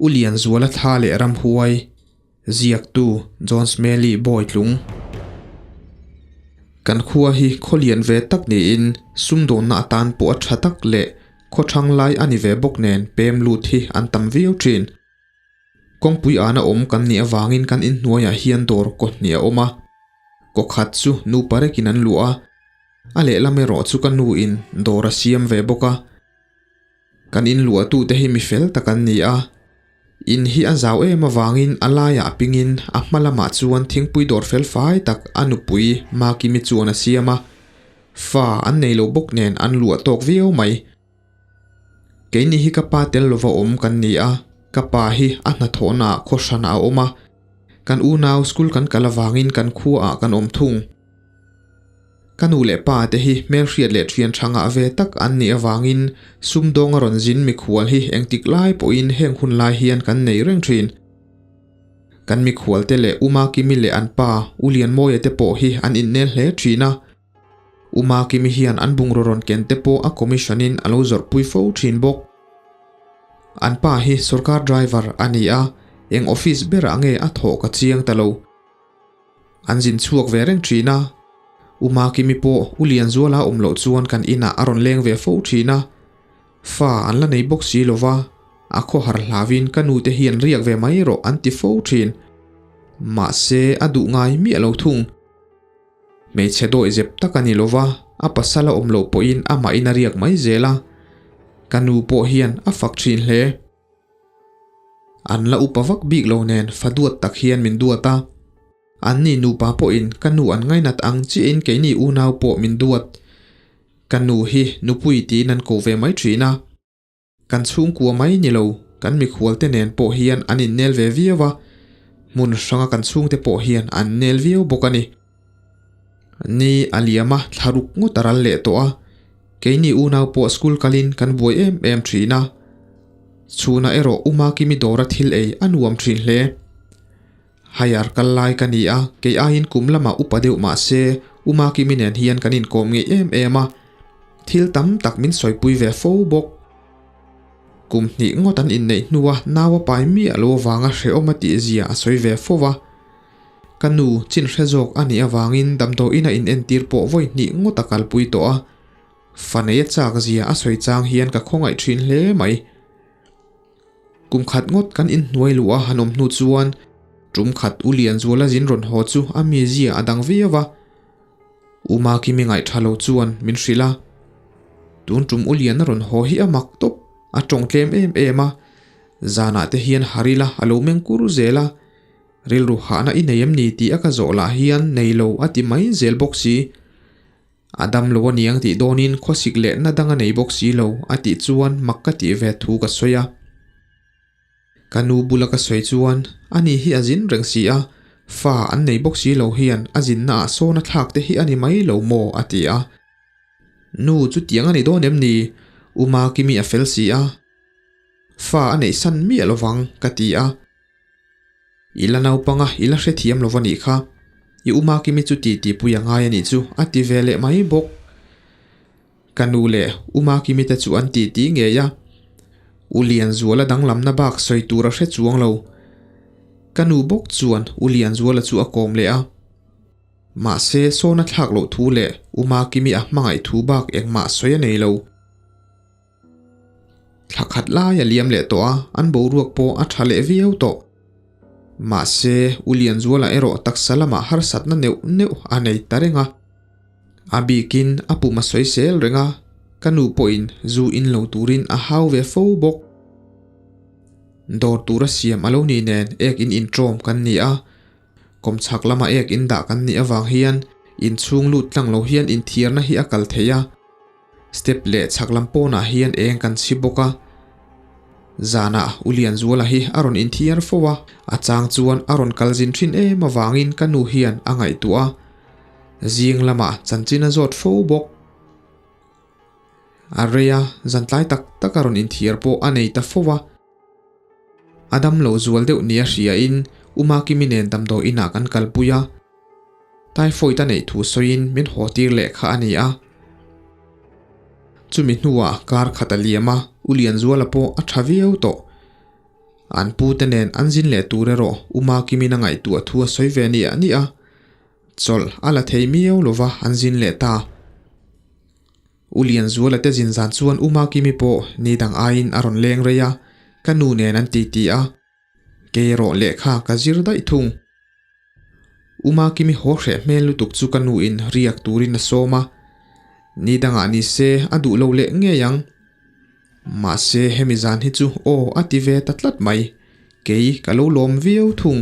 U Lianzuala thla leh ramhuai, ziaktu John Smelly Bawitlung. Kan khua hi khaw lian ve tak niin sumdawnna atan pawh a tha tak leh khaw thang lai a ni ve bawk nen pem lut hi an tam viau thin. Kawngpui ana awm kan nih avangin kan inhnuaiah hian dawr kaw hnih a awm a, kaw khat chu nupa rekin an luah a, a lehlam erawh chu ka nu in dawr a siam ve bawk a. Kan inluahtute hi mi fel tak an ni a, in hi a zau em avangin a laiah pingin a hma lamah chuan thingpui dawr fel fai tak a nupui Makimi chuan a siam a, fa an nei lo bawk nen an luah tawk viau mai. Keini hi ka pa tel lova awm kan ni a, ka pa hi a hnathawhnaah khawhranah a awm a, kan unau school kan kal avangin kan khuaah kan awm thung. Ka nu leh pa te hi hmelhriat leh thian tha ngah ve tak an nih avangin sumdawnga rawn zin mikhual hi engtik lai pawhin heng hun lai hian kan nei reng thin. Kan mikhual te leh U Makimi leh an pa U Lianmawia te pawh hi an innel hle thin a. U Makimi hian an bungraw rawn ken te pawh a commission in a lo zawrhpui fo thin bawk. An pa hi sorkar driver a ni a, eng office berah nge a thawh ka chiang ta lo. An zin chhuak ve reng thin a, U Makimi pawh U Lianzuala awm loh chuan kan inah a rawn leng ve fo thin a, fa an la nei bawk si lo va, a khawhar hlauin ka nute hian riak ve mai rawh an ti fo thin. Mahse a duh ngai miah lo thung. Hmeichhe dawih zep tak a ni lo va, a pasal a awm loh pawhin amahin a riak mai zel a, ka nu pawh hian a fak thin hle. An la upa vak bik lo nen fa duat tak hian min duat a. An ni nupa pawhin ka nu an ngainat ang chiahin keini unau pawh min duat. Ka nu hi nupui tiin an ko ve mai thin a. Kan chhungkua mai ni lo, kan mikhual te nen pawh hian an innel ve viau a, hmun hranga kan chhungte pawh hian an nel viau bawk a ni. Ni a liam a, thla ruk ngawt a ral leh tawh a, keini unau pawh school kalin kan buai em em thin a. Chhunah erawh U Makimi dawra thil ei a nuam thin hle. Haiar kal lai ka ni a, kei aiin kum lamah upa deuh mah se U Makimi nen hian kan inkawm ngei em em a, thil tam tak min sawipui ve fo bawk. Kum hnih ngawt an inneih hnua nau a pai miah lo avanga hrehawm a tihzia a sawi ve fo va. Ka nu chin hre zawk a nih avangin damdawiin a inentir pawh vawi hnih ngawt a kalpui tawh a, fa nei a chak zia a sawi chang hian ka khawngaih thin hle mai. Kum khat ngawt kan inhnuai luh a han awm hnu chuan tum khat U Lianzuala zin rawn haw chu a mizia a dang viau a, U Makimi ngaihtha lo chuan min hrilh a, tun tum U Liana rawn haw hi a mak tawp, a tawng tlem em em a, zanah te hian harila a lo meng kur zel a, Rilru hahna i nei em ni tih a ka zawh lah hian nei lo a ti mai zel bawk si. A dam lo aniang tih dawnin khawsik leh na dang a nei bawk si lo a tih chuan mak ka tih ve thu ka sawi a. Ka nu bula ka sawi chuan ani hi a zin reng si a, fa an nei bawk si lo hian a zinna ah sawn a thlak te hi a ni mai lo maw a ti a. Nu chutiang a ni dawn em ni? U Makimi a fel si a. Fa a neih san miah lovang ka ti a. I la naupang a, i la hrethiam lo va nih kha. I u Makimi chu ti ti pui a ngai a nih chu, a ti ve leh mai bawk. Ka nu leh u Makimi te chu an ti ti ngei a. U Lianzuala danglamna bak sawi tur a hre chuang lo. Ka nu bawk chuan u Lianzuala chu a kawm leh a. Mahse, sawn a thlak loh thu leh u Makimi a hmangaih thu bak engmah sawi a nei lo. Thla khat lai a liam leh tawh a, an boruak pawh a tha leh viau tawh. Mahse, U Lianzuala erawh taksa lamah harsatna neuh neuh a nei ta reng a. A bikin a pum a sawi sel reng a, ka nu pawhin zu in lo turin a hau ve fo bawk. Dawr tura siam a lo ni nen ek in intawm kan ni a, kawmchhak lama ek in dah kan nih avang hian inchhung lut tlang lo hian inthiarna hi a kal thei a. Step leh chhak lam pawnah hian eng kan chhi bawk a, zanah U Lianzuala hi a rawn inthiar fo a, a chang chuan a rawn kal zin thin em avangin ka nu hian a ngaihtuah a, zing lamah chanchin a zawt fo bawk. A rei a, zan tlai tak tak a rawn inthiar pawh a nei ta fo a. A dam lo zual deuh nia hriain U Makimi nen damdawi inah kan kalpui a, typhoid a neih thu sawiin min haw tir leh kha a ni a. Chumi hnuah kar khat a liam a, U Lianzuala pawh a tha viau tawh. An pu te nen an zin leh tur erawh U Makimin a ngaihtuah thu a sawi ve niah niah a, chawlh a la thei miau lova an zin leh ta. U Lianzuala te zin zan chuan U Makimi pawh ni dang aiin a rawn leng rei a, ka nu nen an titi a, kei erawh lehkha ka zir daih thung. U Makimi haw hreh hmel lutuk chu ka nu in riak turin a sawm a, ni dangah ni se a duh lo leh ngei ang. Mahse hemi zan hi chu aw a ti ve ta tlat mai, kei ka lo lawm viau thung.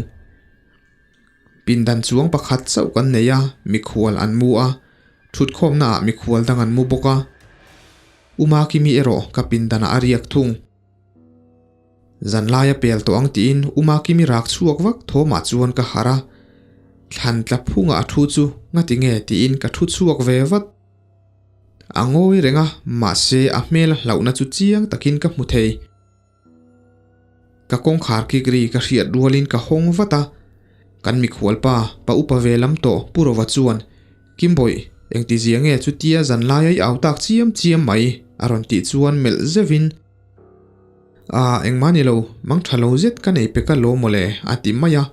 Pindan chuang pakhat chauh kan nei a, mikhual an mu a, thutkhawmna ah mikhual dang an mu bawk a. U Makimi erawh ka pindanah a riak thung. Zan laia pel tawh ang tiin U Makimi rak chhuak vak thawmah chuan ka harh a, thlan tla phungah a thu chu ngati nge tiin ka thu chhuak ve vat. A ngawi reng a, mahse a hmel a hlauhna chu chiang takin ka hmu thei. Ka kawngkhar kik ri ka hriat rualin ka hawng vat a, kan mikhual pa, pa upa ve lam tawh Pu Rova chuan, Kimbawih, engtizia nge chutia zan laia i au tak chiam chiam mai? a rawn tih chuan melh zeuhin, A, engmah ni lo, mang tha lo zet ka nei pek a lo mawle, a ti mai a.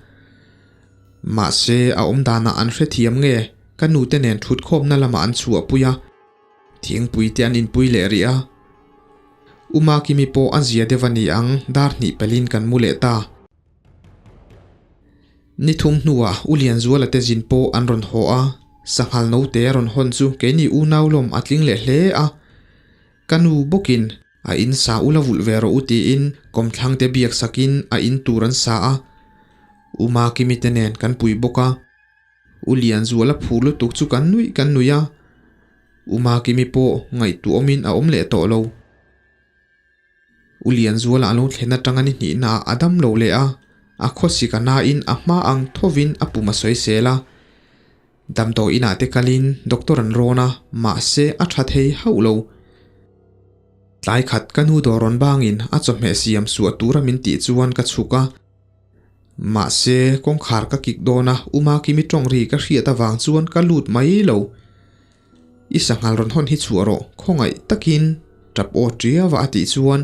Mahse, a awm danah an hrethiam nge, ka nute nen thutkhawmna lamah an chhuahpui a, thingpui te an inpui leh rih a. U Makimi pawh a zia deuh a ni ang, dar hnih pelin kan mu leh ta. Ni thum hnuah U Lianzuala te zin pawh an rawn haw a, sanghal note a rawn hawn chu keini unau lawm a tling leh hle a. Ka nu bawkin a in sa ula vulh ve rawh u tiin kawmthlang te biak sakin a in tur an sa a, U Makimi te nen kan pui bawk a, U Lianzuala phur lutuk chu kan nuih kan nuih a, U Makimi pawh ngaihtuahawmin a awm leh tawh lo. U Lianzuala a lo thlen atanga ni hnihnaah a dam lo leh a, a khawsik a nain a hma ang thovin a pum a sawisel a. Damdawi inah te kalin doctor an rawn a, mahse a tha thei hauh lo. Tlai khat ka nu dawr rawn bangin a chawhmeh siam suah tura min tih chuan ka chhuk a. Mahse kawngkhar ka kik dawn a, U Makimi tawng ri ka hriat avang chuan ka lut mai lo. I sanghal rawn hawn hi chhuah rawh, khawngaih takin tap aw ṭiava a tih chuan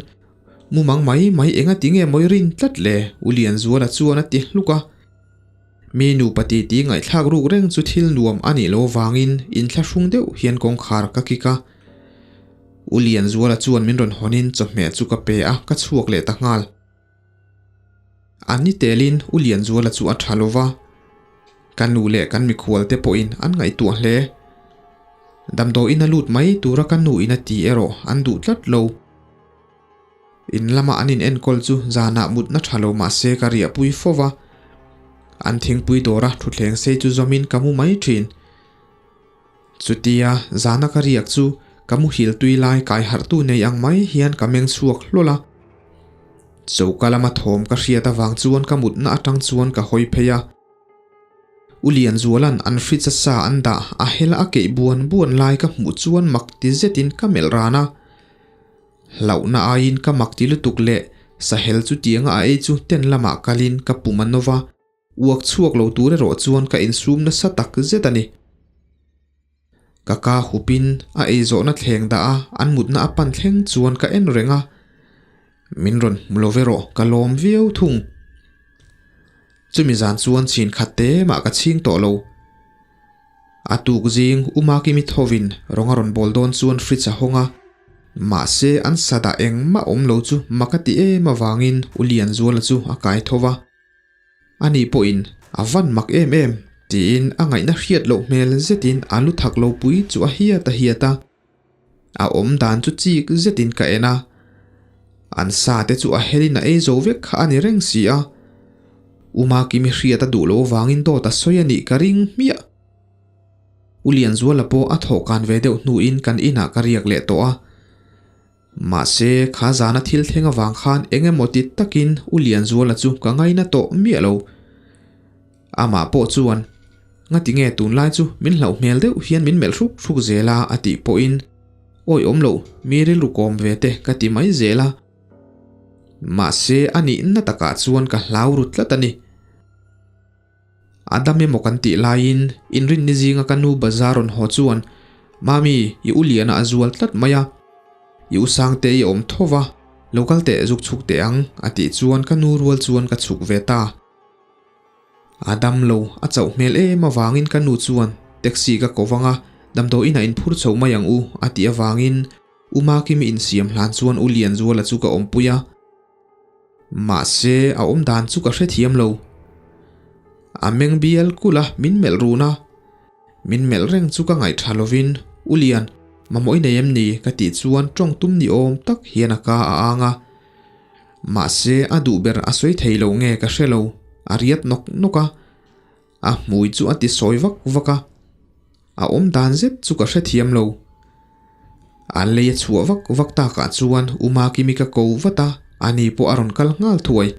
mumang mai mai enga ti nge mawi rin tlat le? U Lianzuala chuan a ti hluk a. Mi nupa titi ngaihthlak ruk reng chu thil nuam a nih loh vangin inthlahrung deuh hian kawngkhar ka kik a. U Lianzuala chuan min rawn hawnin chawhmeh chu ka pe a, ka chhuak leh ta nghal. An ni telin U Lianzuala chu a tha lo va, ka nu leh kan mikhual te pawhin an ngaihtuah hle. Damdawiin a lut mai tura ka nu in a ti erawh an duh tlat lo. In lama an in enkawl chu zanah mutna tha lo mah se ka riahpui fo va, an thingpui dawra thutthleng sei chu zawmin ka mu mai thin. Chutia zana ka riak chu ka muhil tui lai kai harhtu nei ang mai hian ka meng chhuak hlawl a. Choka lama thawm ka hriat avang chuan ka mutna atang chuan ka hawi phei a. U Lianzuala'n an fridge a sa an dah a hela a keih buan buan lai ka hmuh chuan mak ti zetin ka melh ran a. Hlauhna aiin ka mak ti lutuk leh sahel chutianga a ei chu ten lamah kalin ka pum a nawva, uak chhuak lo tur erawh chuan ka insum nasa tak zet a ni. Ka ka hupin a ei zawhna thleng dah a, an mutna a pan thleng chuan ka en reng a, min rawn hmu lo erawh ka lawm viau thung. Chumi zan chuan chhin khat te mah ka chhing tawh lo. A tuk zing U Makimi thovin rawng a rawn bawl dawn chuan fridge a hawng a, mahse an sa dah engmah awm lo chu mak a ti em avangin U Lianzuala chu a kai tho va. Ani pawhin a van mak em em tiin a ngaihna hriat loh hmel zetin a lu thak lo pui chu a hiat a hiat a. A awm dan chu chik zetin ka en a, an sa te chu a helin a ei zo vek kha a ni reng si a. U Makimi hriat a duh loh vangin dawt a sawi a nih ka ring hmiah. U Lianzuala pawh a thawhkan ve deuh hnuin kan inah ka riak leh tawh a. Mahse, kha zana thil thleng avang khan eng emaw ti takin U Lianzuala chu ka ngaina tawh miah lo. Amah pawh chuan, Ngati nge tunlai chu min hlauh hmel deuh hian min melh hruk hruk zel a a tih pawhin, Awi awm lo, mi rilru kawm ve te ka ti mai zel a. Mahse, a nihna takah chuan ka hlau ru tlat a ni. A dam emaw kan tih laiin inrinni zinga ka nu bazar rawn haw chuan, Mami, i u Liana a zual tlat mai a, i u Sangte i awm tho va. Lo kal teh zuk chhuk teh ang a tih chuan ka nu rual chuan ka chhuk ve ta. A dam lo, a chauh hmel em avangin ka nu chuan taxi ka ko vang a, damdawi inah inphur chho mai ang u a tih avangin U Makimi insiam hlan chuan U Lianzuala chu ka awmpui a. Mahse a awm dan chu ka hrethiam lo. A meng bial kulh a, min melh run a. Min melh reng chu ka ngaih tha lovin, U Lian, mamawh i nei em ni? ka tih chuan tawng tum ni awm tak hian a ka a ang a. Mahse a duh ber a sawi thei lo nge ka hre lo, a riat nawk nawk a. A hmui chu a ti sawi vak vak a, a awm dan zet chu ka hrethiam lo. A lei a chhuah vak vak takah chuan U Makimi ka ko vat a, ani pawh a rawn kal nghal thuai.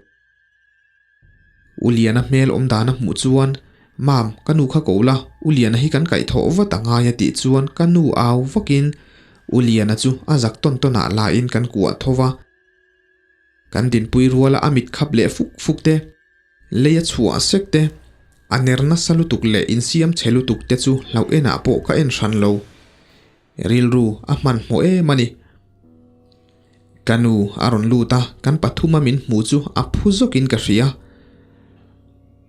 U Liana hmel awm dan a hmuh chuan, Mam, ka nu kha ko la, U Liana hi kan kaihthawh vat a ngai a tih chuan ka nu au vakin U Liana chu a zak tawn tawnah lain kan kuah tho va. Kan dinpui ruala a mit khap leh fuk fuk te. Lei a chhuah sek te, a ner nasa lutuk leh insiam chhe lutuk te chu hlauh enah pawh ka en hran lo. Rilru a hmanhmawh em a ni. Ka nu a rawn lut a, kan pathuma min hmu chu a phu zawkin ka hria.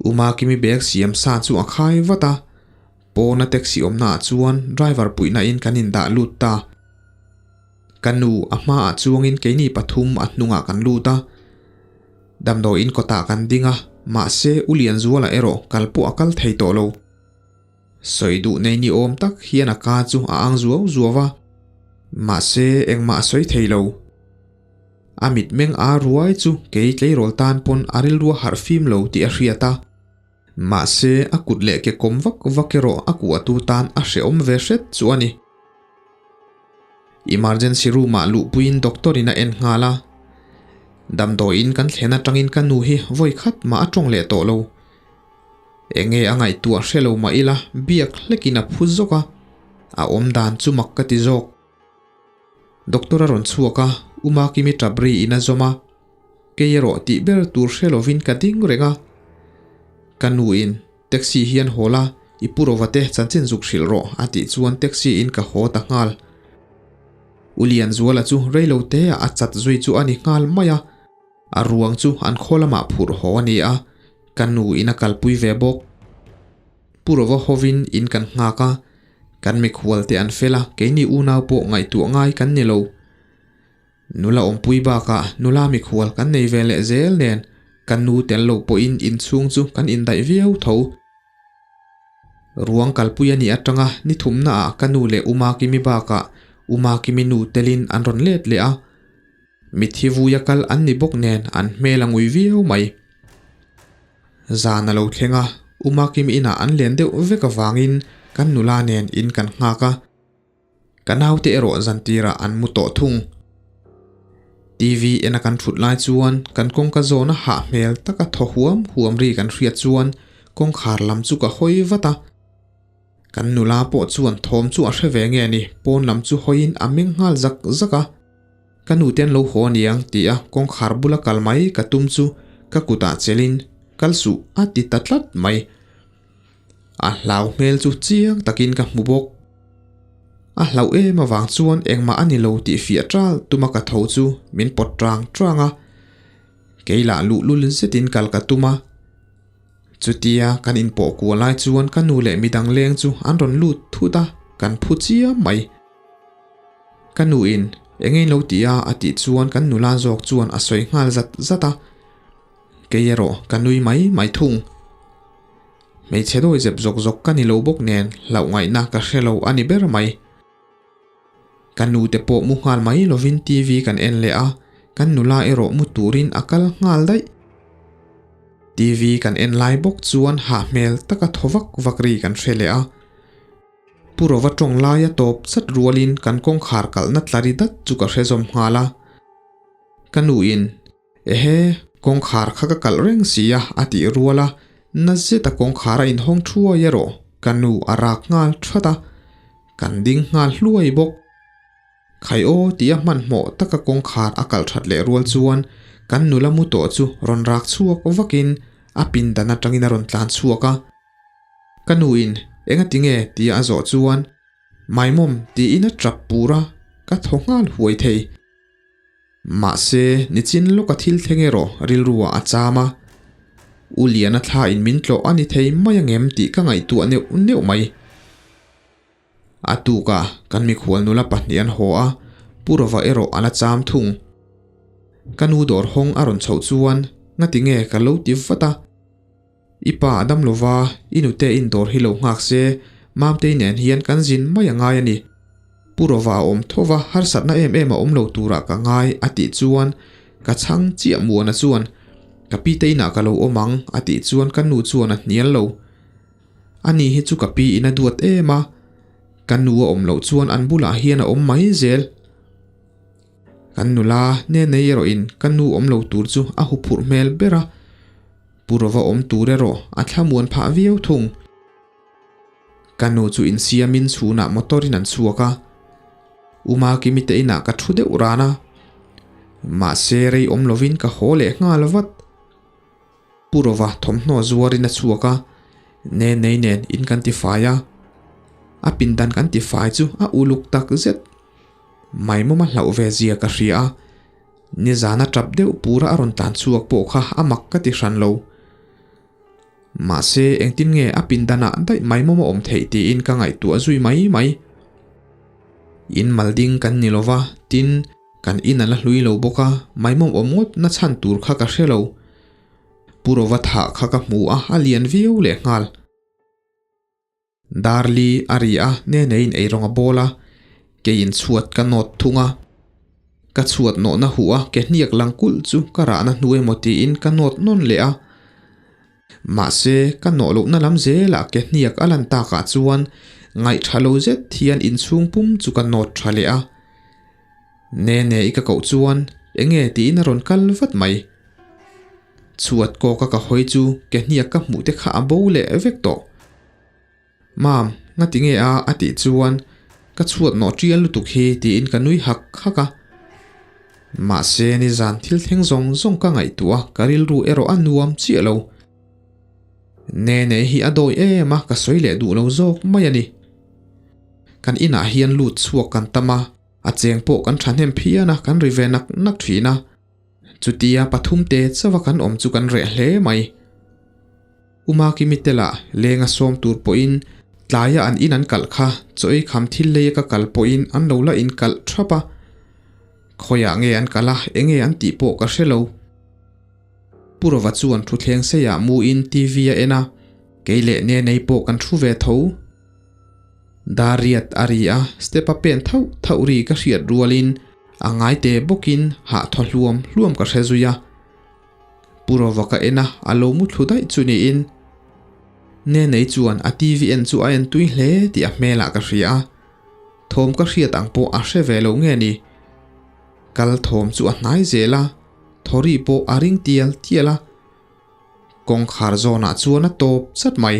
U Makimi bag siam sa chu a khai vat a, pawna taxi awmnaah chuan driver puihna in kan indah lut ta. Ka nu a hmaah chuangin keini pathum a hnungah kan lut a. Damdawiin kawtah kan ding a, mahse U Lianzuala erawh kal pawh a kal thei tawh lo. Sawi duh nei ni awm tak hian a ka chu a ang zuau zuau a, mahse engmah a sawi thei lo. A mitmeng a ruai chu kei tleirawl tan pawn a rilru a harh fim lo tih a hriat a, mahse a kut leh ke kawm vak vak erawh a kuahtu tan a hrehawm ve hret chu a ni. Emergency room ah luhpuiin doctor in a en nghal a, damdawiin kan thlen atangin ka nu hi vawi khat mah a tawng leh tawh lo. Enge a ngaihtuah hre lo mah ila biak hlekin a phu zawk a, a awm dan chu mak ka ti zawk. Doctor a rawn chhuak a, U Makimi tap ri in a zawm a, kei erawh tih ber tur hre lovin ka ding reng a. Ka nu in Taxi hian haw la, i pu rova te chanchin zuk hrilh rawh a tih chuan taxi in ka haw ta nghal. U Lianzuala chu reilo te ah a chat zui chu a ni nghal mai a, a ruang chu an khaw lamah phurh haw a ni a, ka nu in a kalpui ve bawk. Pu rova hovin in kan nghak a, kan mikhual te an fel a, keini unau pawh ngaihtuah ngai kan ni lo. Nula awmpui bakah nula mikhual kan nei ve leh zel nen kan nu tel lo pawhin inchhung chu kan indaih viau tho. Ruang kalpui a nih atanga ni thumnaah ka nu leh U Makimi bakah U Makimi nu telin an rawn let leh a. Mitthi vuia kal an ni bawk nen an hmel a ngui viau mai. Zan a lo thleng a, U Makimi inah an len deuh vek avangin kan nula nen in kan nghak a. Ka naute erawh zantirah an mu tawh thung. TV ena kan thut lai chuan kan kawngka zawna hah hmel taka thaw huam huam ri kan hriat chuan kawngkhar lam chu ka hawi vat a. Kan nula pawh chuan thawm chu a hre ve nge ni, pawn lam chu hawiin a meng nghal zak zak a. Ka nute an lo haw aniang ti a kawngkhar bula kal mai ka tum chu ka kutah chelin kal suh a ti ta tlat mai. A hlau hmel chu chiang takin ka hmu bawk. A hlauh em avang chuan engmah a ni lo tih fiah ṭal tuma ka tho chu min pawt ṭang ṭang a. Kei lah luhlul zetin kal ka tum a. Chutia kan inpawh kual lai chuan ka nu leh midang leng chu an rawn lut thut a, kan phu chiam mai. Ka nuin eng englo ti a a tih chuan kan nula zawk chuan a sawi nghal zat zat a. Kei erawh ka nui mai mai thung. Hmeichhe dawi zep zawk zawk ka ni lo bawk nen hlauh ngaihna ka hre lo a ni ber mai. Ka nu te pawh mu nghal mai lovin TV kan en leh a, kan nula erawh mu turin a kal nghal daih. TV kan en lai bawk chuan hah hmel taka thaw vak vak ri kan hre leh a. Pu Rova tawng laia tawp chat rualin kan kawngkhar kalhna tla ri dat chu ka hre zawm nghal a. Ka nuin Ehe, kawngkhar kha ka kalh reng si a, a tih rual a, na zeta kawngkhar a inhawng thuai erawh ka nu a rak nghal that a, kan ding nghal hluai bawk. Khai aw tia hmanhmawh taka kawngkhar a kalh that leh rual chuan kan nula mu tawh chu rawn rak chhuak vakin a pindan atangin a rawn tlan chhuak a. Ka nuin engati nge tia a zawh chuan Maimawm tiin a tap pur a, ka thaw nghal huai thei. Mahse, nichin lawka thil thleng erawh rilruah a cham a. U Liana thla in min tlawh a ni thei mai angem tih ka ngaihtuah neuh neuh mai. A tukah kan mikhual nula pahnih an haw a, Pu Rova erawh a la cham thung. Ka nu dawr hawng a rawn chhoh chuan ngati nge ka lo ti vat a. I pa a dam lova, i nute in dawr hi lo nghak se, Mamtei nen hian kan zin mai a ngai a ni. Pu Rova a awm tho va, harsatna em em a awm lo turah ka ngai a tih chuan ka chhang chiah Muana chuan ka pi te inah ka lo awm ang a tih chuan ka nu chuan a hnial lo. Ani hi chu ka pi in a duat em a, ka nu a awm loh chuan an bulah hian a awm mai zel. Kan nula nenei erawhin ka nu awm lo tur chu a huphurh hmel ber a, Pu Rova awm tur erawh a thlamuan phah viau thung. Ka nu chu insiamin chhunah motor in an chhuak a, U Makimi te inah ka thu deuh ran a, mahse rei awm lovin ka haw leh nghal vat. Pu Rova thawmhnaw zuarin a chhuak a, Nenei nen in kan ti fai a, a pindan kan ti fai chu a uluk tak zet. Maimawm a hlauh ve zia ka hria a, nizana tap deuh pura a rawn tlan chhuak pawh kha a mak ka ti hran lo. Mahse engtin nge a pindanah daih maimawm a awm theih tiin ka ngaihtuah zui mai mai. In malding kan ni lova, tin Kan in a la hlui lo bawk a, maimawm awm ngawt na chhan tur kha ka hre lo. Pu Rova thah kha ka hmu a, a lian viau leh nghal. Darli a ri a, Neneiin eirawng a bawl a, keiin chhuat ka nawt thung a. Ka chhuat nawhna huh a, ke hniak lang kulh chu ka rahna hnu emaw tiin ka nawt nawn leh a. Mahse, ka nawh lohna lam zelah ke hniak a lan takah chuan ngaihtha lo zet hian inchhung pum chu ka nawt tha leh a. Nene i ka koh chuan enge tiin a rawn kal vat mai. Chhuat kawka ka hawi chu ke hniak ka hmuh te kha a bo leh vek tawh. Mam, ngati nge a a tih chuan ka chhuat nawh tial lutuk hi tiin ka nui hak hak a. Mahse nizan thil thleng zawng zawng ka ngaihtuah a, ka rilru erawh a nuam chiah lo. Nene hi a dawi em a, ka sawi leh duh lo zawk mai a ni. Kan inah hian lut chhuak kan tam a, a cheng pawh kan thahnem phian a, kan ri ve nak nak thin a. Chutia pathum te chauha kan awm chu kan reh hle mai. Umakimi te lah lenga sawm tur pawhin tlaia an in an kalh kha chaw ei kham thil leia ka kal pawhin an lo la inkalh thap a. Khawiah nge an kal a, enge an tih pawh ka hre lo. Pu Rova chuan thuthleng seiah muin TV a en a, kei leh Nenei pawh kan thu ve tho. Dariat a ri a, step a pen thauh thauh ri ka hriat rualin a ngai te bawkin hah thaw hluam hluam ka hre zui a. Pu Rova ka en a, a lo mu thlu daih chu niin. Nenei chuan a TV en chu a en tui hle tih a hmelah ka hria a, thawm ka hriat ang pawh a hre ve lo nge ni. Kal thawm chu a hnai zel a, thawri pawh a ring tial tial a. Kawngkhar zawnah chuan a tawp chat mai.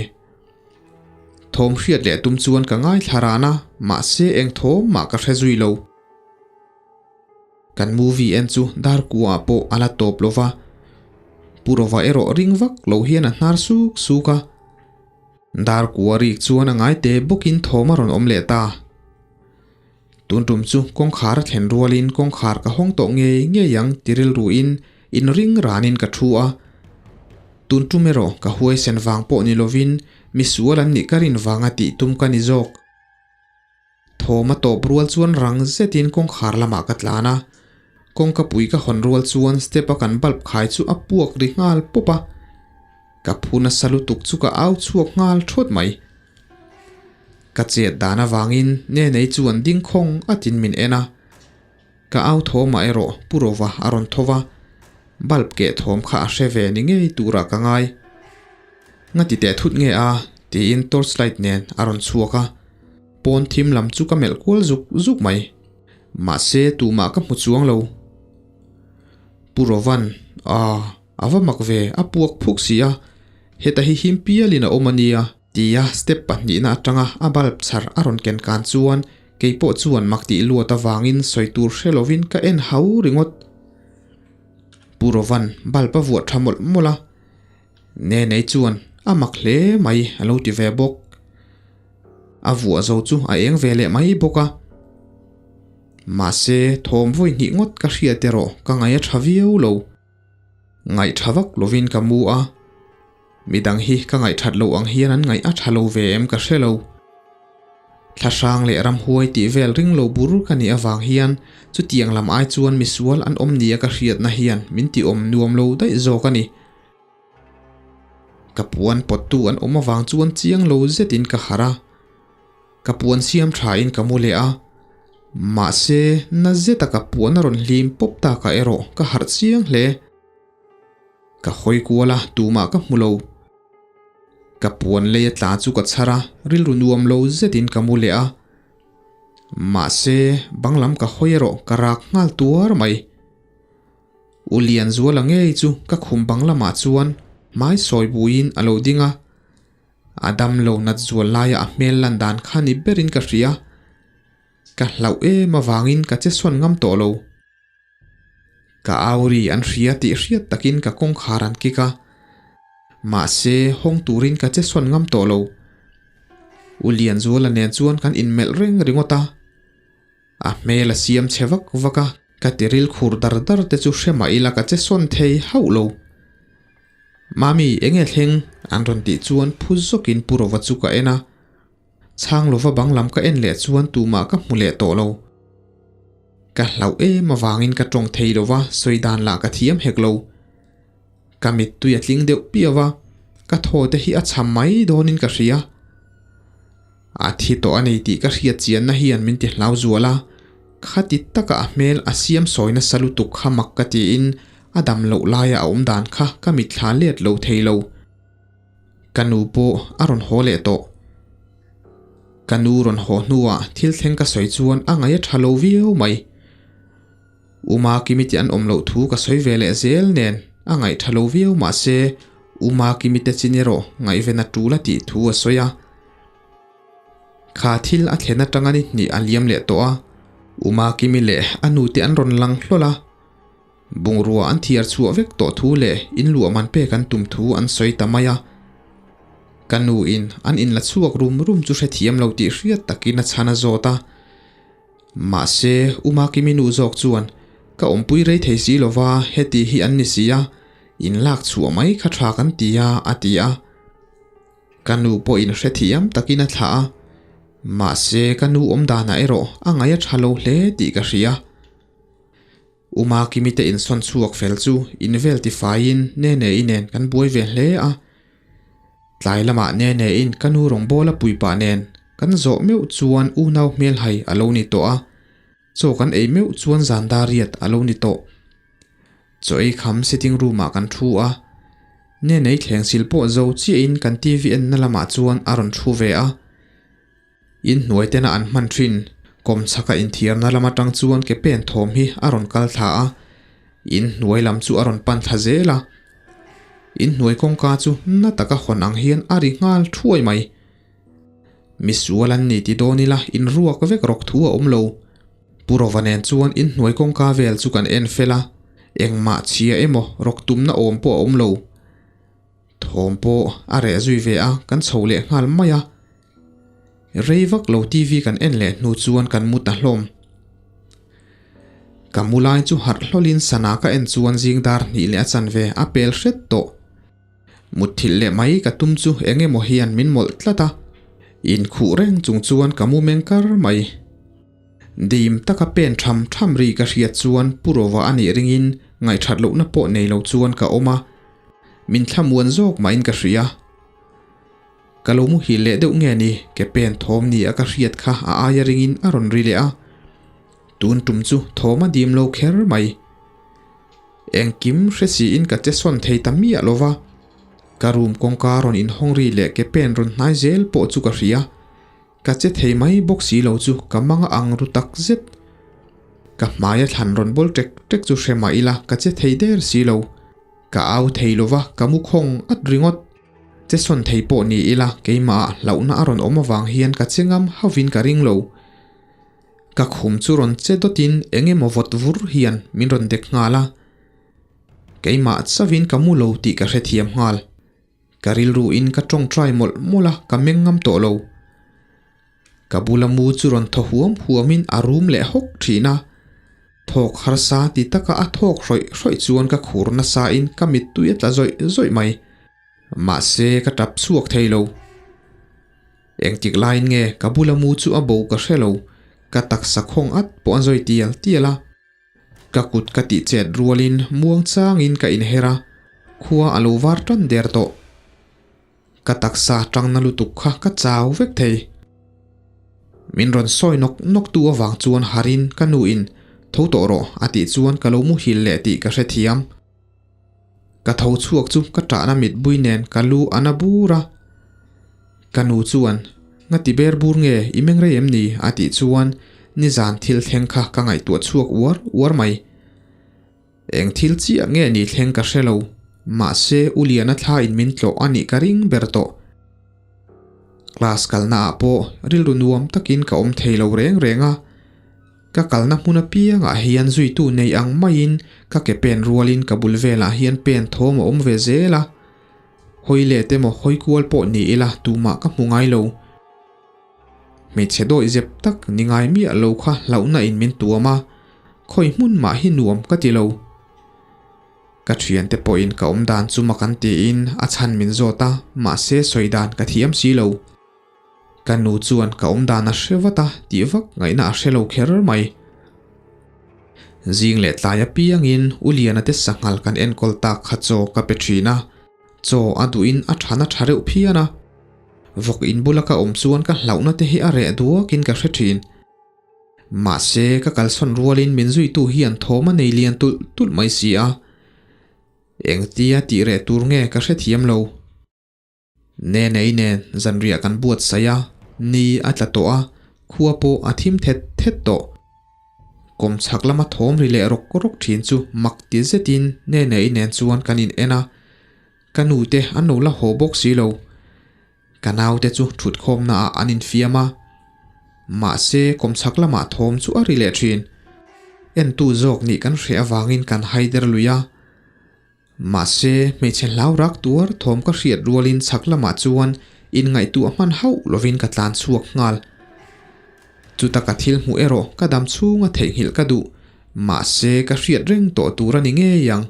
Thawm hriat leh tum chuan ka ngaithla ran a, mahse eng thawm mah ka hre zui lo. Kan movie en chu dar kuaah pawh a la tawp lo va, Pu Rova erawh ring vak lo hian a hnar suk suk a. Dar kua rik chuan a ngai te bawkin thawm a rawn awm leh ta. Tun tum chu kawngkhar a thlen rualin kawngkhar ka hawng tawh ngei ngei ang ti rilruin inring ranin ka thu a. Tun tum erawh ka huaisen vang pawh ni lovin misual an nih ka rin vanga tih tum ka ni zawk. Thawm a tawp rual chuan rang zetin kawngkhar lamah ka tlan a. Kawngka pui ka hawn rual chuan step a kan bulb khai chu a puak ri nghal pawp a. Ka phu nasa lutuk chu ka au chhuak nghal thawt mai. Ka chet dan avangin Nenei chuan ding khawng atin min en a. Ka au thawmah erawh Pu Rova a rawn tho va, bulb keh thawm kha a hre ve ni ngei turah ka ngai. Ngati teh thut nge a? tiin torch light nen a rawn chhuak a. Pawn thim lam chu ka melh kual zuk zuk mai. Mahse tumah ka hmu chuang lo. Pu Rovan, Aaa, a va mak ve, a puak phuk si a, heta hi him pialin a awm a nia. Tia step pahnihna atanga a bulb chhar a rawn ken kan chuan kei pawh chuan mak tih luat avangin sawi tur hre lovin ka en hau ringawt. Pu Rovan bulb a vuah tha mawlh mawlh a, Nenei chuan a mak hle mai a lo ti ve bawk. A vuah zo chu a eng ve leh mai bawk a. Mahse, thawm vawi hnih ngawt ka hriat erawh ka ngaih a tha viau lo. Ngaih tha vak lovin ka mu a, midang hi ka ngaih that loh ang hian an ngaih a tha lo ve em ka hre lo. Thlahrang leh ramhuai tih vel ring lo bur ka nih avang hian chutiang lam ai chuan misual an awm nia ka hriatna hian min ti awm nuam lo daih zawk a ni. Ka puan pawttu an awm avang chuan chiang lo zetin ka harh a, ka puan siam thain ka mu leh a, mahse na zeta ka puan a rawn hlim pawp takah erawh ka harh chiang hle. Ka hawi kual a, tumah ka hmu lo. Ka puan lei a tla chu ka chhar a, rilru nuam lo zetin ka mu leh a. Mahse bang lam ka hawi erawh ka rak nghal tuar mai. U Lianzuala ngei chu ka khum bang lamah chuan hmai sawi buiin a lo ding a. A damlo nat zual laia a hmel lan dan kha ni berin ka hria. Ka hlauh em avangin ka che sawn ngam tawh lo. Ka auri an hria tih hriat takin ka kawngkhar an kik a. Mahse, hawng turin ka che sawn ngam tawh lo. U Lianzuala nen chuan kan inmelh reng ringawt a. A hmel a siam chhe vak vak a, ka tiril khur dar dar te chu hre mah ila ka che sawn thei hauh lo. Mami, enge thleng? an rawn tih chuan phu zawkin Pu Rova chu ka en a. Chhang lova bang lam ka en leh chuan tumah ka hmu leh tawh lo. Ka hlauh em avangin ka tawng thei lo va, sawi dan lah ka thiam hek lo. Ka mittui a tling deuh piau a, ka thaw te hi a cham mai dawnin ka hria. A thi tawh a nei tih ka hriat chianna hian min ti hlau zual a, khati taka a hmel a siam sawi nasa lutuk kha mak ka tiin a dam loh laia a awm dan kha ka mitthla let lo thei lo. Ka nu pawh a rawn haw leh tawh. Ka nu rawn haw hnuah thil thleng ka sawi chuan a ngaih a tha lo viau mai. Uma Kimi te an awm loh thu ka sawi ve leh zel nen a ngaih tha lo viau mahse Uma Kimi te chin erawh ngaihven a tul a tih thu a sawi a. Kha thil a thlen atanga ni hnih a liam leh tawh a, Uma Kimi leh a nu te an rawn lang hlawl a. Bungrua an thiar chhuah vek tawh thu leh in luah man pek an tum thu an sawi ta mai a. Ka nu in an inla chhuak rum rum chu hrethiam lo tih hriat takin a chhan a zawt a. Mahse, U Makimi nu zawk chuan, Ka awmpui rei thei si lova, heti hi an ni si a, in lak chhuah mai kha tha kan ti a, a ti a. Ka nu pawhin hrethiam takin a thlah a, mahse ka nu awm danah erawh a ngaih a tha lo hle tih ka hria. U Makimi te insawn chhuak fel chu in vel tifaiin Nene-i nen kan buai ve hle a. Tlai lamah Nene-in ka nu rawngbawla puipa nen kan zawh meuh chuan unau hmelhai a lo ni tawh a, chaw kan ei meuh chuan zan dar riat a lo ni tawh. Chaw ei kham sitting room ah kan thu a, Nene-i thleng sil pawh zo chiahin kan TV enna lamah chuan a rawn thu ve a. Inhnuai tena an hman thin kawmchhaka inthiarna lam atang chuan ke pen thawm hi a rawn kal thla a, inhnuai lam chu a rawn pan thla zel a. Inhnuai kawngka chu na taka hawn ang hian a ri nghal thuai mai. Misual an ni ti dawn ila inruak vek rawk thu a awm lo. Pu Rova nen chuan inhnuai kawngka vel chu kan en fel a, engmah chhia emaw rawk tumna awm pawh a awm lo. Thawm pawh a reh zui ve a, kan chho leh nghal mai a. Rei vak lo TV kan en leh hnu chuan kan mu ta hlawm. Ka mu lai chu harh hlawlin sana ka en chuan zing dar hnih leh a chanve a pel hret tawh. Mutthilh leh mai ka tum chu eng emaw hian min mawlh tlat a, inkhuh reng chung chuan ka mu meng kar mai. Dim taka pen tham tham ri ka hriat chuan Pu Rova a nih ringin ngaihthat lohna pawh nei lo chuan ka awm a, min thlamuan zawk mahin ka hria. Ka lo muhil leh deuh nge ni, ke pen thawm ni a ka hriat kha a aia ringin a rawn ri leh a. Tun tum chu thawm a dim lo kher mai. Engkim hre siin ka che sawn thei ta miah lo va. Ka room kawngka rawn inhawng ri leh ke pen rawn hnai zel pawh chu ka hria. Ka che thei mai bawk si lo chu ka mang a ang ru tak zet. Ka hmaia thlan rawn bawl ṭek ṭek chu hre mah ila ka che thei der si lo. Ka au thei lo va, ka mu khawng at ringawt. Che sawn thei pawh ni ila keimah ah hlauhna a rawn awm avang hian ka che ngam hauhin ka ring lo. Ka khum chu rawn che dawtin eng emaw vawt vur hian min rawn dek nghal a. Keimah chauhin ka mu lo tih ka hrethiam nghal. Ka rilru in ka tawngtai mawlh mawlh a, ka meng ngam tawh lo. Ka bula mu chu rawn thaw huam huamin a rum leh hawk thin a. Thawk harsa ti taka a thawk hrawih hrawih chuan ka khur nasa in ka mittui a tla zawih zawih mai. Mahse ka tap chhuak thei lo. Engtik laiin nge ka bula mu chu a bo ka hre lo, ka taksa khawng at pawh a zawi tial tial a. Ka kut ka tih chet rualin muang changin ka inher a, khua a lo var tan der tawh. Ka taksa tangna lutuk kha ka chau vek thei. Min rawn sawi nawk nawk tu avang chuan harin ka nu in tho tawh rawh a tih chuan ka lo muhil leh tih ka hrethiam. Ka tho chhuak chu ka tahna mitbui nen ka lu a na bur a. Ka nu chuan, Ngati ber bur nge i meng rei em ni? a tih chuan nizan thil thleng kha ka ngaihtuah chhuak uar uar mai. Eng thil chiah nge ni thleng ka hre lo, mahse U Liana thla in min tlawh a nih ka ring ber tawh. Class kalna ah pawh rilru nuam takin ka awm thei lo reng reng a. Ka kalna hmun apiangah hian zuitu nei ang maiin ka ke pen rualin ka bul velah hian pen thawm a awm ve zel a. Hawi let emaw hawi kual pawh ni ila tumah ka hmu ngai lo. Hmeichhe dawih zep tak ni ngai miah lo kha hlauhna in min tuam a, khawi hmun mah hi nuam ka ti lo. Ka thiante pawhin ka awm dan chu mak an tiin a chhan min zawt a, mahse sawi dan ka thiam si lo. Ka nu chuan ka awm dan a hre vat a tih vak ngaihna a hre lo kher mai. Zing leh tlai apiangin U Liana te sanghal kan enkawl tak kha chaw ka pe thin a, chaw a duhin a than a tha reuh phian a. Vawk in bula ka awm chuan ka hlauhna te hi a reh duakin ka hre thin. Mahse ka kalsawn rualin min zuitu hian thawm a nei lian tulh tulh mai si a. Engtia tih reh tur nge ka hrethiam lo. Nenei nen zanriah kan buatsaih a, ni a tla tawh a, khua pawh a thim thet thet tawh. Kawmchhak lama thawm ri leh rawk rawk thin chu mak ti zetin Nenei nen chuan kan in en a, ka nu te an lo la haw bawk si lo. Ka naute chu thutkhawmna ah an infiam a, mahse kawmchhak lamah thawm chu a ri leh thin. Entu zawk nih kan hreh avangin kan haider lui a. Mahse, hmeichhe hlau rak tuar thawm ka hriat rualin chhak lamah chuan inngaihtuah hman hauh lovin ka tlan chhuak nghal. Chuta ka thil hmuh erawh ka dam chhunga theihnghilh ka duh, mahse ka hriat reng tawh tur a ni ngei ang.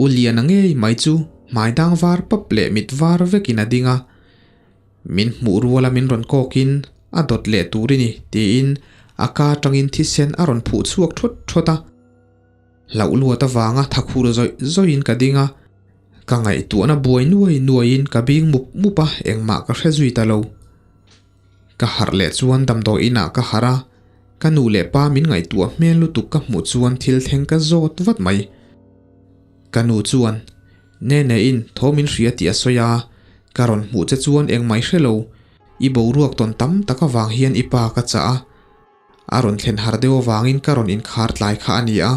U Liana ngei mai chu hmai dang var pap leh mit var vekin a ding a, min hmuh ruala min rawn kawkin a dawt leh tur i ni tiin a ka atangin thisen a rawn phuh chhuak thawt thawt a. Hlauh luat avanga tha khur zawih zawihin ka ding a, ka ngaihtuahna buai nuai nuaiin ka bing mup mup a, engmah ka hre zui ta lo. Ka harh leh chuan damdawi inah ka harh a, ka nu leh pa min ngaihtuah hmel lutuk ka hmuh chuan thil thleng ka zawt vat mai. Ka nu chuan, Nene in thaw min hria tih a sawi a, ka rawn hmuh che chuan engmah i hre lo, i boruak tawn tam tak avang hian i pa ka chah a, A rawn thlen har deuh avangin ka rawn inkhar tlai kha a ni a,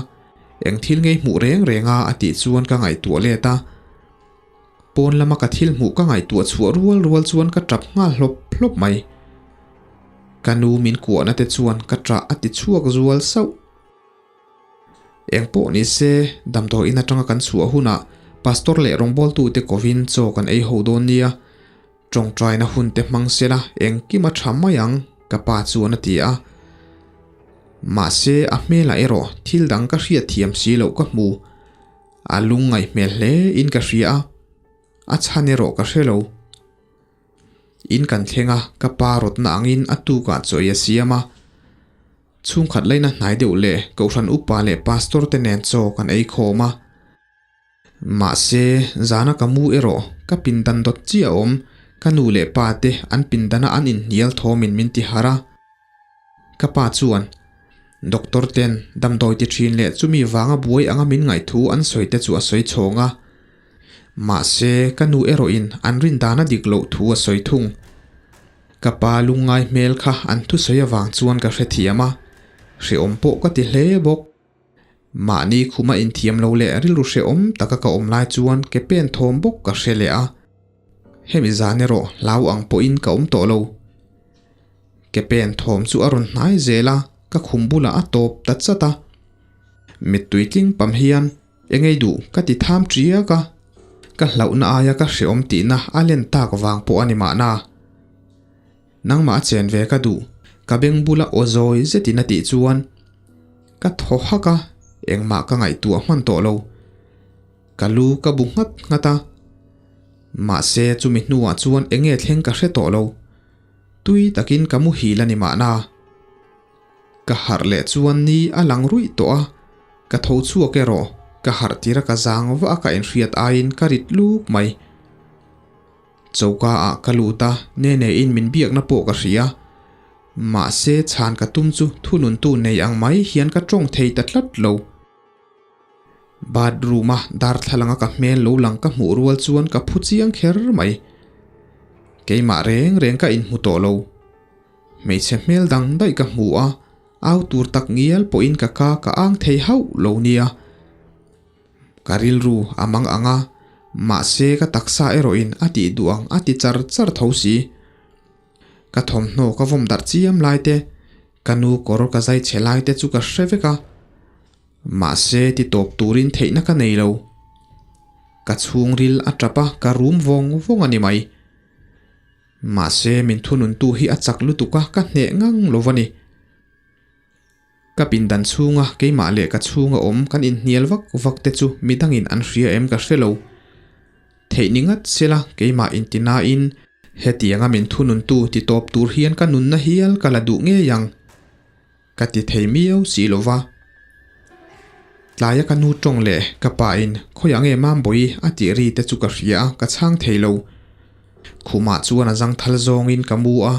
eng thil ngei hmuh reng reng a a tih chuan ka ngaihtuah let a. Pawn lama ka thil hmuh ka ngaihtuah chhuah rual rual chuan ka tap nghal hlawp hlawp mai. Ka nu min kuahna te chuan ka ṭah a ti chhuak zual sauh. Eng pawh ni se, damdawi in aṭanga kan chhuah hunah Pastor leh rawngbawltute kovin chaw kan ei ho dawn nia. Tawngtaina hun te hmang sela engkim a tha mai ang, ka pa chuan a ti a. Mahse a hmelah erawh thil dang ka hriat thiam si loh ka hmu. A lungngaih hmel hle in ka hria a, a chhan erawh ka hre lo. In kan thleng a, ka pa rawtna angin a tukah chaw ei a siam a. Chhungkhat laina hnai deuh leh Kohhran upa leh Pastor te nen chaw kan ei khawm a. Mahse, zana ka mu erawh ka pindan dawt chiah a awm, ka nu leh pa te an pindana an inhnial thawmin min ti harh a. Ka pa chuan, Doctor ten damdawi ti thin leh chumi vanga buai anga min ngaihthu an sawi te chu a sawi chhawng a. Mahse, ka nu erawhin an rin dana dik loh thu a sawi thung. Ka pa lungngai hmel kha an thusawi avang chuan ka hrethiam a, hrehawm pawh ka ti hle bawk. Mahni khuma inthiam lo leh rilru hrehawm taka ka awm lai chuan ke pen thawm bawk ka hre leh a. Hemi zan erawh hlau ang pawhin ka awm tawh lo. Ke pen thawm chu a rawn hnai zel a, ka khum bulah a tawp ta chat a. Mittui tling pam hian engei duh ka ti tham tiak a, ka hlauhna aia ka hrehawm tihna a len tak vang pawh a ni mahna. Nangmah a chen ve ka duh, ka beng bula aw zawi zetin a tih chuan ka thaw hak a, engmah ka ngaihtuah hman tawh lo. Ka lu ka bu nghat nghat a, mahse chumi hnuah chuan eng nge thleng ka hre tawh lo. Tui takin ka muhil a ni mahna. Ka harh leh chuan ni a lang ruih tawh a, ka tho chhuak erawh ka harh tir a ka zang vah a ka inhriat aiin ka rit luk mai. Choka ah ka lut a, Nene in min biakna pawh ka hria. Mahse chhan ka tum chu thununtu nei ang mai hian ka tawng thei ta tlat lo. Bathroom a darthlalang a ka hmel lo lang ka hmuh rual chuan ka phu chiang kher mai. Keimah reng reng ka inhmu tawh lo. Hmeichhe hmel dang daih ka hmu a, au tur tak ngial pawhin ka ka ka ang thei hauh lo nia. Ka rilru a mang ang a, mahse ka taksa erawhin a tih duh ang a ti char char tho si. Ka thawmhnaw ka vawm darh chiam lai te, ka nu kawr ka zai chhe lai te chu ka hre vek a, mahse ti tawp turin theihna ka nei lo. Ka chhungril a tap a, ka rum vawng vawng a ni mai. Mahse min thununtu hi a chak lutuk a, ka hneh ngang lo va ni. Ka pindan chhunga keimah leh ka chhunga awm kan inhnial vak vak te chu midangin an hria em ka hre lo. Theih ni ngat sela keimah intinain hetianga min thununtu ti tawp tur hian ka nunna hial ka la duh ngei ang. Ka ti thei miau si lo va. Tlaia ka nu tawng leh ka pa in khawiah nge Mambawi a tih ri te chu ka hria a, ka chhang thei lo. Khumah chuan a zangthal zawngin ka mu a.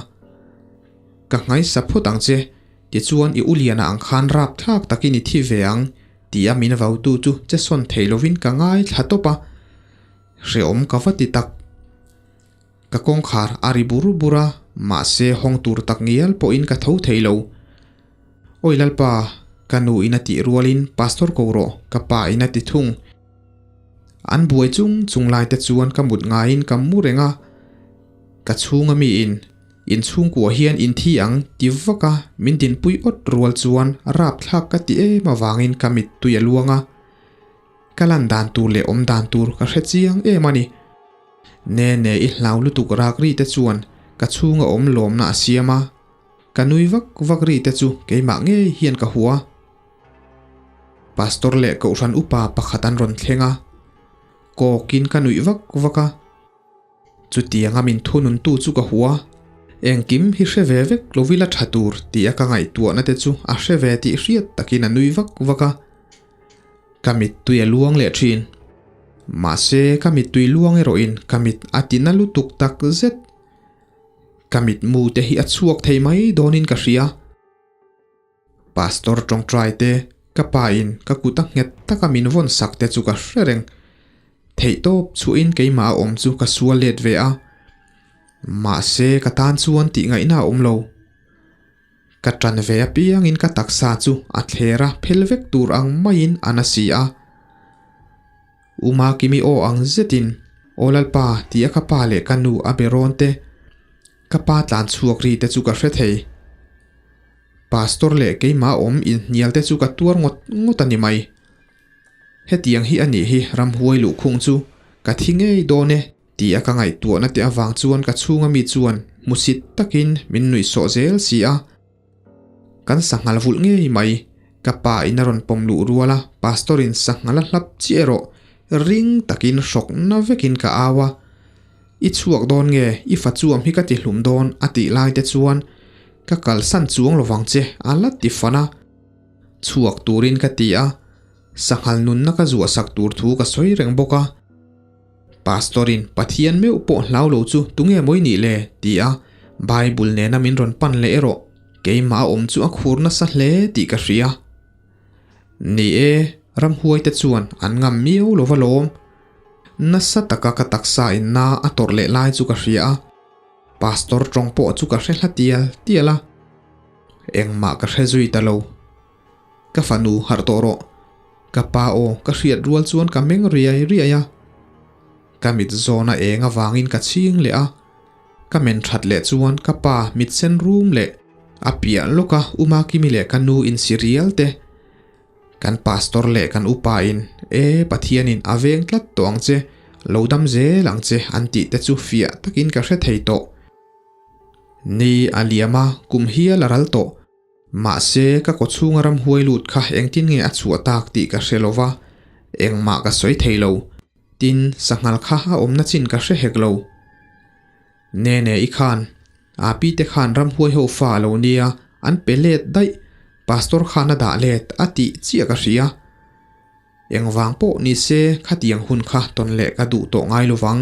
Ka nghaisa phawt ang che, tichuan i u Liana ang khan rapthlak takin i thi ve ang tia min vautu chu che sawn thei lovin ka ngaithla tawp a. Hreawm ka va ti tak. Ka kawngkhar a ri bur bur a, mahse hawng tur tak ngial pawhin ka tho thei lo. Awi Lalpa, ka nu in a tih rualin Pastor ko rawh, ka pa in a ti thung. An buai chung chung lai te chuan ka mut ngaiin ka mu reng a, ka chhunga miin inchhungkua hian in thi ang ti vak a min dinpui awt rual chuan rapthlak ka ti em avangin ka mittui a luang a, ka lan dan tur leh awm dan tur ka hre chiang em a ni. Ne ne i hlau lutuk rak ri te chuan ka chhunga awm lawmna a siam a, ka nui vak vak ri te chu keimah ngei hian ka hua. Pastor leh Kohhran upa pakhat an rawn thleng a, kawkin ka nuih vak vak a. Chutianga min thununtu chu ka hua. Engkim hi hre ve vek lovila tha tur tia ka ngaihtuahna te chu a hre ve tih hriat takin a nui vak vak a. Ka mittui a luang leh thin. Mahse ka mittui luang erawhin ka mit a ti na lutuk tak zet. Ka mitmu te hi a chhuak thei mai dawnin ka hria. Pastor tawngtai te, ka pa in ka kut a nghet taka min vawn sak te chu ka hre reng. Theihtawp chhuahin keimah a awm chu ka sual let ve a. Mahse ka tan chuan tih ngaihna a awm lo. Ka ṭan ve apiangin ka taksa chu a thler a, phel vek tur ang maiin a na si a. U Makimi aw ang zetin, Aw Lalpa tia ka pa leh ka nu a be rawn te, ka pa tlan chhuak ri te chu ka hre thei. Pastor leh keimah awm inhnial te chu ka tuar ngawt ngawt a ni mai. Hetiang hi a nih hi ramhuai luhkhung chu ka thi ngei dawn e. Ti a ka ngaihtuahna te avang chuan ka chhunga mi chuan hmusit takin min nuih sawh zel si a. Kan sanghal vulh ngei mai, ka pa in a rawn pawm luh rual a, pastor in sanghal a hlap chiah erawh ring takin hrawkna vekin ka au a. I chhuak dawn nge, i fa chuam hi ka ti hlum dawn a tih lai te chuan ka kalsan chuang lovang che a la ti fan a. Chhuak turin ka ti a, sanghal nunna ka zuah sak tur thu ka sawi reng bawk a. Pastor-in Pathian meuh pawh hlau lo chu tunge mawi nih le? ti a Bible nena min rawn pan leh erawh keimah a awm chu a khur nasa hle tih ka hria. Ni e, ramhuaite chuan an ngam miau lo va lawm. Nasa taka ka taksa in na a tawrh leh lai chu ka hria a, Pastor tawng pawh chu ka hre hla tial tial a, engmah ka hre zui ta lo. Ka fanu harh tawh rawh. Ka pa aw ka hriat rual chuan ka meng riai riai a. Ka mit zawn a eng avangin ka chhing leh a. Ka men that leh chuan ka pa mit sen rum leh a piah lawka U Makimi leh ka nu insi rial te. Kan pastor leh kan upa in e Pathianin a veng tlat tawh ang che, lo dam zel ang che an tih te chu fiah takin ka hre thei tawh. Ni a liam a, kum hial a ral tawh. Mahse, ka kawchhunga ramhuai lut kha engtin nge a chhuah tak tih ka hre lo va, engmah ka sawi thei lo. Tin, sanghal kha a awmna chin ka hre hek lo. Nene i khan, a pi te khan ramhuai ho fa a lo nia, an pe let daih, Pastor khan a dah let a tih chiah ka hria. Engvang pawh ni se khatiang hun kha tawn leh ka duh tawh ngai lovang.